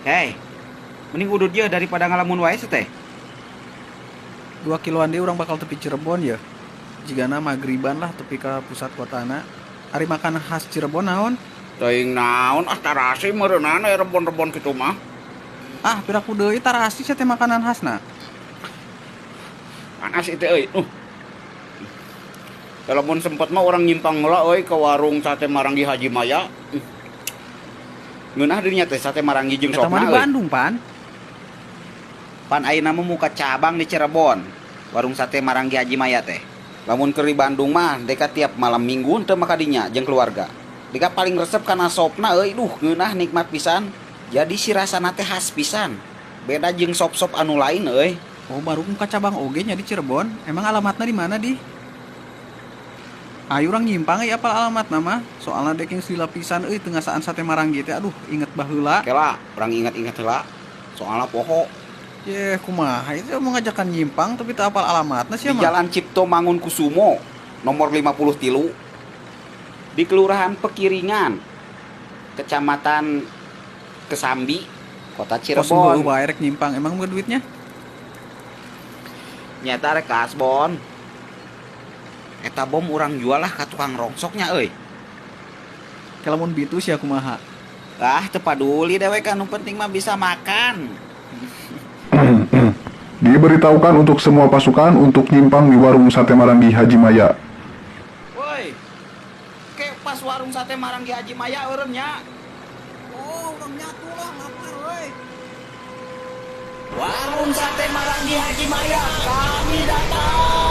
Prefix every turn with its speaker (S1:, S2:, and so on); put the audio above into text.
S1: Hei, mending udud ye daripada ngalamun wae teh.
S2: 2 kiloan deui urang bakal tepi Cirebon ya. Jigana magriban lah tepi ka pusat kotana. Ari makanan khas Cirebon naon?
S1: Teuing naon ah, tarasi meureunana rebon-rebon kitu mah.
S2: Ah, piraku deui tarasi sia teh makanan khasna.
S1: Panas itu euy. Lamun sempet mah urang nyimpang heula euy ke warung sate Maranggi Haji Maya. Ngeunah dirinya teh sate Maranggi jeung
S2: Eta mah
S1: sopna
S2: di
S1: euy.
S2: Bandung, Pan.
S1: Pan ayeuna mah muka cabang di Cirebon. Warung sate Maranggi Haji Maya teh. Lamun keur di Bandung mah deka tiap malam minggu teu maka dinya jeung keluarga. Deka paling resep kana sopna euy, duh ngeunah nikmat pisan. Jadi si rasana teh khas pisan. Beda jeung sop-sop anu lain euy.
S2: Oh, baru muka cabang oge nya di Cirebon. Emang alamatna di mana di? Ayo urang nyimpang euy, apal alamatna mah. Soalna dek yang lila pisan euy teu ngasaan sate Maranggi teh. Aduh, inget baheula.
S1: Kela, urang inget-inget heula. Soalna poho.
S2: Ye, kumaha itu mau ngajakan nyimpang tapi teu apal alamatna
S1: Di
S2: sia mah.
S1: Jalan Cipto Mangunkusumo nomor 53 di Kelurahan Pekiringan, Kecamatan Kesambi, Kota
S2: Kos heueuh
S1: Cirebon.
S2: Wae rek nyimpang, emang boga duitnya?
S1: Nyata rek kasbon. Eta bom urang jual lah ka tukang rongsoknya euy.
S2: Lamun bitu sia kumaha?
S1: Ah, teu paduli dewek, anu penting mah bisa makan.
S3: Diberitahukan untuk semua pasukan untuk nyimpang di warung sate Maranggi Haji Maya.
S1: Woi. Ke pas warung sate Maranggi Haji Maya eureun nya.
S2: Oh, urang nyatu lah, lapar euy.
S1: Warung sate Maranggi Haji Maya, kami datang.